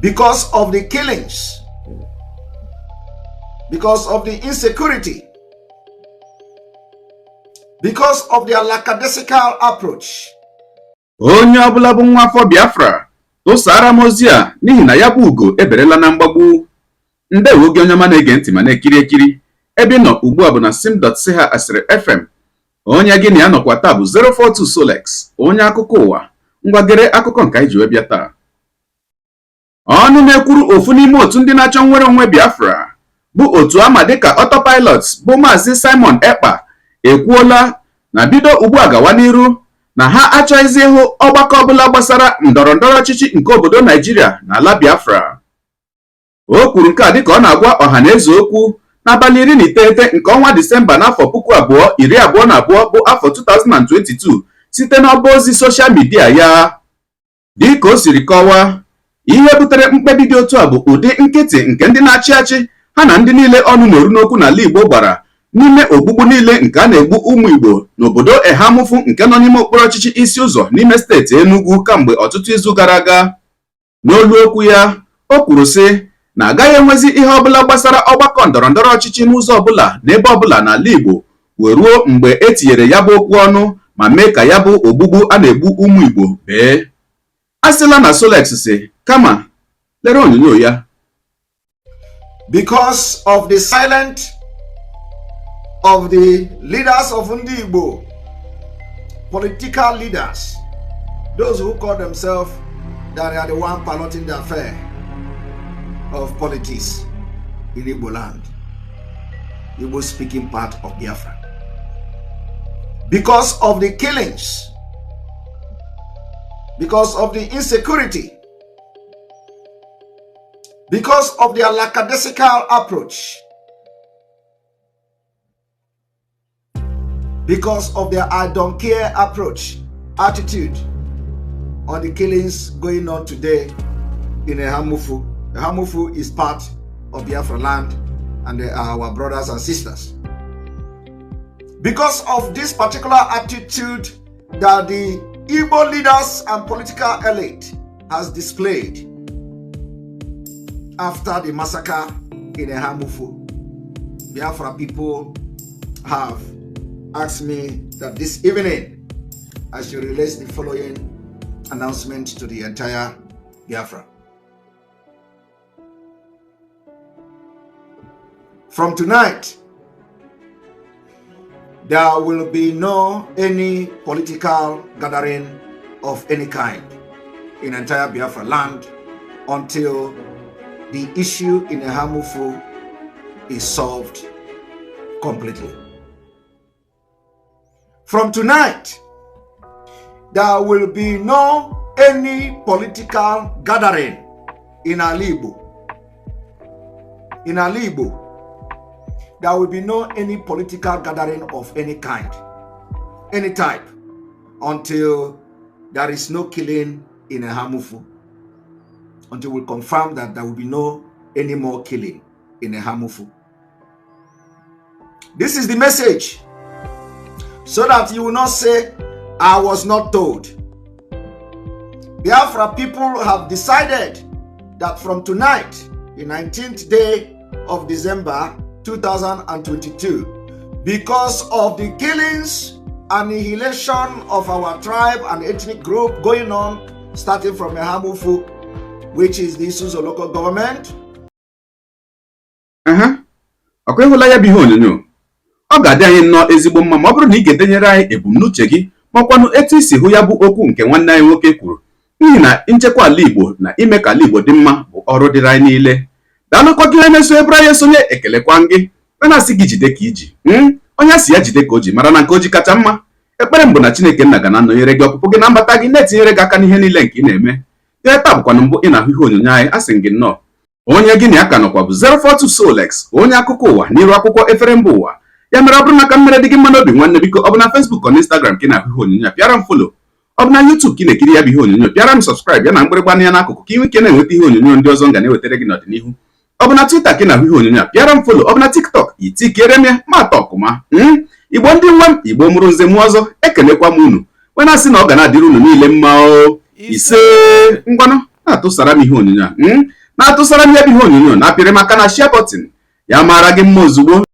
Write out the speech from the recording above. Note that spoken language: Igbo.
Because of the killings, because of the insecurity, because of their lackadaisical approach. Onye ọbụla bụ nwa afọ Biafra, tụsara m ozi a, n'ihi na ya bụ ugo eberela na mgbagbu. Ndewo gị, onye ọma na-ege ntị ma na-ekiri ekiri. Ebe ị nọ ugbu a bụ na sim.si ha asịrị FM. Onye gị na ya nọkwa taa bụ 042 Solex, onye akụkọ ụwa. Ngwagere akụkọ nke anyị ji wee bịa taa. Ọnụ na-ekwuru ofu n'ime otu ndị na-achọ nnwere onwe Biafra, bụ otu ama dịka Autopilots, bụ Maazị Simon Ekpa, ekwuola na bido ugbu a gawa n'iru, na ha achọghịzị ịhụ ọgbakọ ọbụla gbasara ndọrọ ndọrọ ọchịchị nke obodo Naijiria na ala Biafra. O kwuru nke a dịka ọ na-agwa ọha na eze okwu n'abalị 19 nke ọnwa Disemba n'afọ 2022, bụ afọ 2022, site n'ọba ozi social media ya. Dịka o siri kọwaa, ihe butere mkpebi dị otu a bụ ụdị nkịtị nke ndị na-achị achị ha na ndị niile ọnụ na-eru n'okwu n'ala Igbo gbara n'ime ogbugbu niile nke a na-egbu ụmụ Igbo n'obodo Ehamufu nke nọ n'ime okpuru ọchịchị Isi Ụzọ n'ime steeti Enugu kamgbe ọtụtụ izu gara aga. N'olu okwu ya, o kwuru sị na agaghị enwezi ihe ọbụla gbasara ọgbakọ ndọrọ ndọrọ ọchịchị n'ụzọ ọbụla, n'ebe ọbụla n'ala Igbo, wee ruo mgbe e tinyere ya bụ okwu ọnụ ma mee ka ya bụ ogbugbu a na-egbu ụmụ Igbo bee. A sịla na Solex si, kama lere onyonyo ya. Because of the silence of the leaders of Ndi Igbo, political leaders, those who call themselves that they are the one piloting the affair of politics in Igbo land, Igbo speaking part of Biafra. Because of the killings, because of the insecurity, because of their lackadaisical approach, because of their "I don't care" approach, attitude on the killings going on today in Ehamufu. Ehamufu is part of Biafra land and they are our brothers and sisters. Because of this particular attitude that the Igbo leaders and political elite has displayed after the massacre in Ehamufu, Biafra people have asked me that this evening I should release the following announcement to the entire Biafra. From tonight, there will be no any political gathering of any kind in entire Biafra land until the issue in Ehamufu is solved completely. From tonight, there will be no any political gathering in Alaigbo. In Alaigbo, there will be no any political gathering of any kind, any type, until there is no killing in Ehamufu. Until we confirm that there will be no any more killing in Ehamufu. This is the message, so that you will not say, "I was not told." Biafra people have decided that from tonight, the 19th day of December 2022, because of the killings, annihilation of our tribe and ethnic group going on, starting from Ehamufu, which is the Isuzo local government. Aha, ọkwa ịhụla ya bụ ihe onyonyo. Ọ ga-adị anyị nnọọ ezigbo mma ma ọ bụrụ na ị ga-edenyere anyị ebumnuche gị, makwanụ etu isi hụ ya bụ okwu nke nwanne anyị nwoke kwuru, n'ihi na nchekwa ala Igbo na ime ka ala Igbo dị mma bụ ọrụ dịrị anyị niile. Daalụkwa gị onye na-eso ebere anyị esonye. Ekelekwa gị, a na-asị gị jide ka iji. Onye a sị ya jide ka o ji mara na nke o ji kacha mma. Ekpere m bụ na Chineke nna ga na-anọnyere gị, ọpụpụ gị na mbata gị, na-etinyere gị aka n'ihe niile nke ị na-eme. Tee taa bụkwanụ mbụ ị na-ahụ ihe onyonyo anyị, a sị gị nnọọ. Onye gị na ya ka nọkwa bụ 042 Solex, onye akụkọ ụwa n'iru akwụkwọ efere mba ụwa. Ya mere, ọ bụrụ na ka mmere dị gị mma n'obi, nwanne, biko, ọ bụ na Facebook ọ na Instagram ka ị na-ahụ ihe onyonyo a, pịara m follow. Ọ bụ na YouTube ka ị na-ekiri ya bụ ihe onyonyo, pịara m subscribe ya na mgbịrịgba ya n'akụkụ, ka ị nwee ike na-enweta ihe onyonyo ndị ọzọ m ga na-ewetara gị n'ọdịnihu. Ọ bụ na Twitter ka ị na-ahụ ihe onyonyo a, pịara m follow. Ọ bụ na TikTok, itikere m ya ma atọ ọkụma. Igbo ndị nwe m, Igbo mụrụ nze mụ ọzọ, ekelekwa m unu, wee na-asị na ọ ga na-adịrị unu niile mma o. Ise, ngwanụ. Na-atụsara m ihe onyonyo a, na-atụsara m ya bụ ihe onyonyo, na-apịrị maka na share button ya mara gị mma ozugbo.